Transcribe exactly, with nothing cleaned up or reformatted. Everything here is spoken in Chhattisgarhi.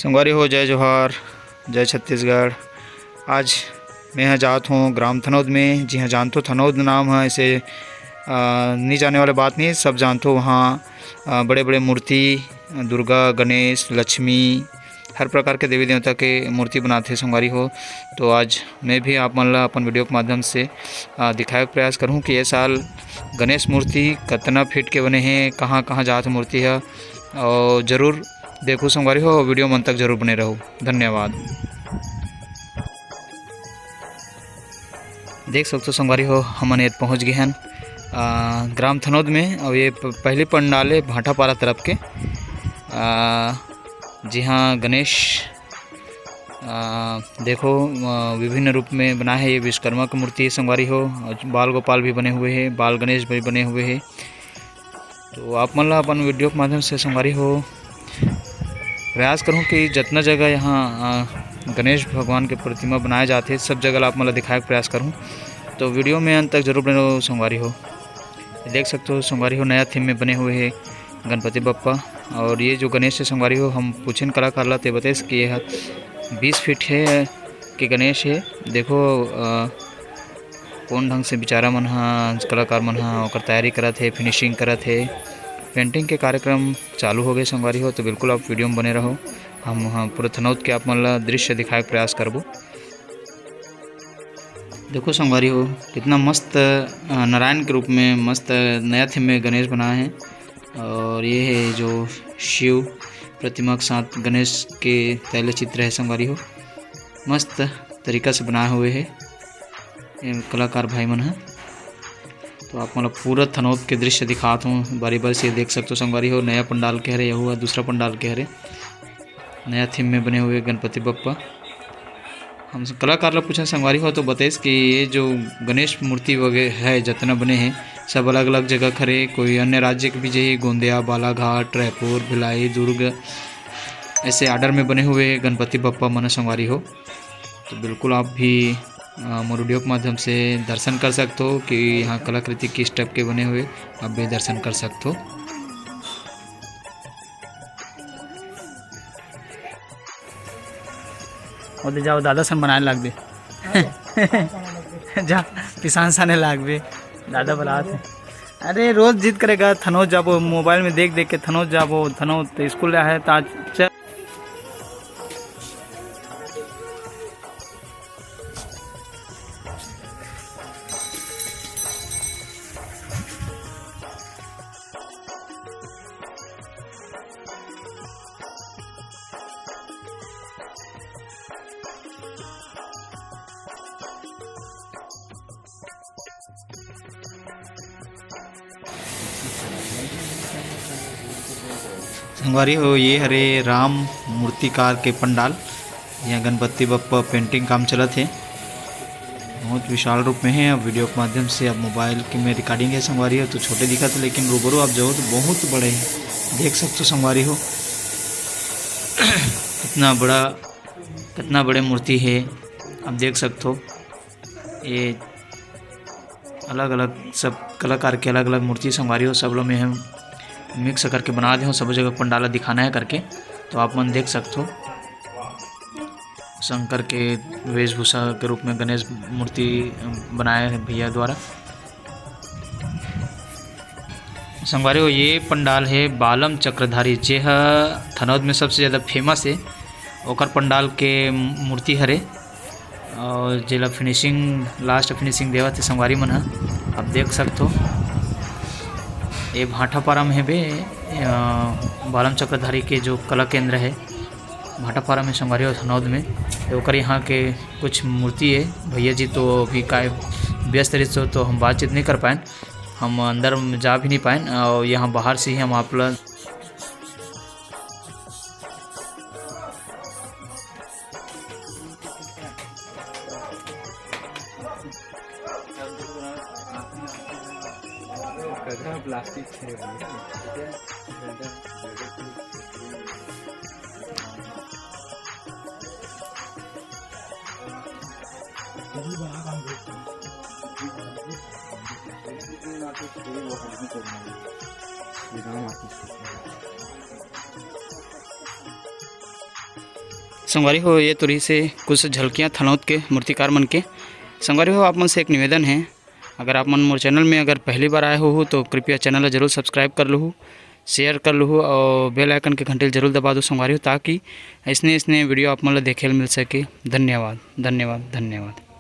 संगवारी हो, जय जोहार, जय छत्तीसगढ़। आज मैं ह जात हूँ ग्राम थनौद में। जी हाँ, जानथो, थनौद नाम है ऐसे, अ, नहीं जाने वाले बात नहीं, सब जानथो। वहाँ, अ, बड़े-बड़े मूर्ति, दुर्गा, गणेश, लक्ष्मी, हर प्रकार के देवी देवता के मूर्ति बनाथे संगवारी हो। तो आज मैं भी आप मन ला अपन वीडियो के माध्यम से, अ, दिखाए के प्रयास करहूँ कि ये साल गणेश मूर्ति कतना फीट के बने हे, कहाँ-कहाँ जात मूर्ति ह। और जरूर देखो संगवारी हो, वीडियो मन तक जरूर बने रहो। धन्यवाद। देख सकथो संगवारी हो, हमन एद पहुँच गे हन, आ, ग्राम थनौद में। और ये प-, पहली पंडाल है भाटापारा तरफ के, आ, जी हाँ, गणेश, आ, देखो, आ, विभिन्न रूप में बना है। ये विश्वकर्मा की मूर्ति है संगवारी हो, और बाल गोपाल भी बने हुए हैं, बाल गणेश भी बने हुए हैं। तो आप मन ला अपन वीडियो के माध्यम से संगवारी हो प्रयास करूँ कि जितना जगह यहाँ, आ, गणेश भगवान के प्रतिमा बनाए जाते, सब जगह ला आप मन ला दिखाए के प्रयास करूँ। तो वीडियो में अंत तक जरूर बने रहो संगवारी हो। देख सकते हो संगवारी हो, नया थीम में बने हुए है गणपति बप्पा। और ये जो गणेश है संगवारी हो, हम पूछेन कलाकार ला, ते बतेस कि यह बीस फीट है के गणेश है। देखो, अ, कौन ढंग से बेचारा मन ह, कलाकार मन ह ओकर तैयारी करत हे, फिनिशिंग करत हे। पेंटिंग के कार्यक्रम चालू हो गए संगवारी हो, तो बिल्कुल आप वीडियो में बने रहो। हम ह पूरा थनौद के आप मन ला दृश्य दिखाए के प्रयास करबो। देखो संगवारी हो, कितना मस्त, अ, नारायण के रूप में मस्त नया थीम में गणेश बनाए हैं। और ये है जो शिव प्रतिमा के साथ गणेश के तैलचित्र है संगवारी हो, मस्त तरीका से बनाए हुए है ये कलाकार भाई मन ह। तो आप मन ल पूरा थनौद के दृश्य दिखात हूँ, बारी बारी से देख सकते हो संगवारी हो। नया पंडाल के हरे, यहू ह दूसरा पंडाल के हरे, नया थीम में बने हुए गणपति बप्पा। हम कलाकार ला पूछन संगवारी हो, तो बताइस कि ये जो गणेश मूर्ति वगैरह है, जितना बने हैं, सब अलग-अलग जगह खड़े, कोई अन्य राज्य के भी जही, गोंदिया, बालाघाट, रायपुर, भिलाई, दुर्ग, ऐसे ऑर्डर में बने हुए गणपति बप्पा मन संगवारी हो। तो बिल्कुल आप भी, अ, मोर वीडियो के माध्यम से दर्शन कर सकते हो कि यहाँ कलाकृति किस टाइप के बने हुए, आप भी दर्शन कर सकते हो। ओदे जाओ, दादा सन बनाए लाग दे। जा, पिसान सने लाग दे। दादा बलात हे। अरे, रोज जिद करेगा, थनौद जाबो, मोबाइल में देख देख के थनौद जाबो, थनौद तो स्कूल है, तो आज चल। संगवारी हो, ये हरे राम मूर्तिकार के पंडाल। यहाँ गणपति बप्पा पेंटिंग काम चलत हे। बहुत विशाल रूप में है। अब वीडियो के माध्यम से, अब मोबाइल के में रिकॉर्डिंग है संगवारी हो, तो छोटे दिखत हे, लेकिन रूबरू आप जाओ तो बहुत बड़े हैं। देख सकते हो संगवारी हो, कितना बड़ा, कितना बड़े मूर्ति है, आप देख सकते हो। ये अलग-अलग सब कलाकार के अलग-अलग मूर्ति संगवारी हो, सब लो में हम मिक्स करके बना दे हो, सब जगह पंडाला दिखाना है करके, तो आप मन देख सकते हो। शंकर के वेशभूषा के रूप में गणेश मूर्ति बनाए है भैया द्वारा। संगवारी हो, ये पंडाल है बालम चक्रधारी, जे ह थनौद में सबसे ज़्यादा फेमस है, ओकर पंडाल के मूर्ति हरे। और जेला फिनिशिंग, लास्ट फिनिशिंग देवत हे संगवारी मन ह। आप देख सकथो, ये भाटापारा में हेबे, अ, बालम चक्रधारी के जो कला केंद्र है भाटापारा में संगवारी हो थनौद में, तो ओकर यहाँ के कुछ मूर्ति है। भैया जी तो अभी काय व्यस्त रहिस, तो हम बातचीत नहीं कर पाएन, हम अंदर में जा भी नहीं पाएन और यहाँ बाहर से ही हम आप ला संगवारी हो, ये तो रहिसे कुछ झलकियाँ थनौत के मूर्तिकार मन के। संगवारी हो, आप मन से एक निवेदन है, अगर आप मन मोर channel में अगर पहली बार आए हो, तो कृपया channel ला जरूर subscribe कर लूहू, share कर लूहू और bell icon के घंटी ला जरूर दबा दो संगवारी हो, ताकि ऐसने ऐसने video आप मन ला देखे ल मिल सके। धन्यवाद, धन्यवाद, धन्यवाद।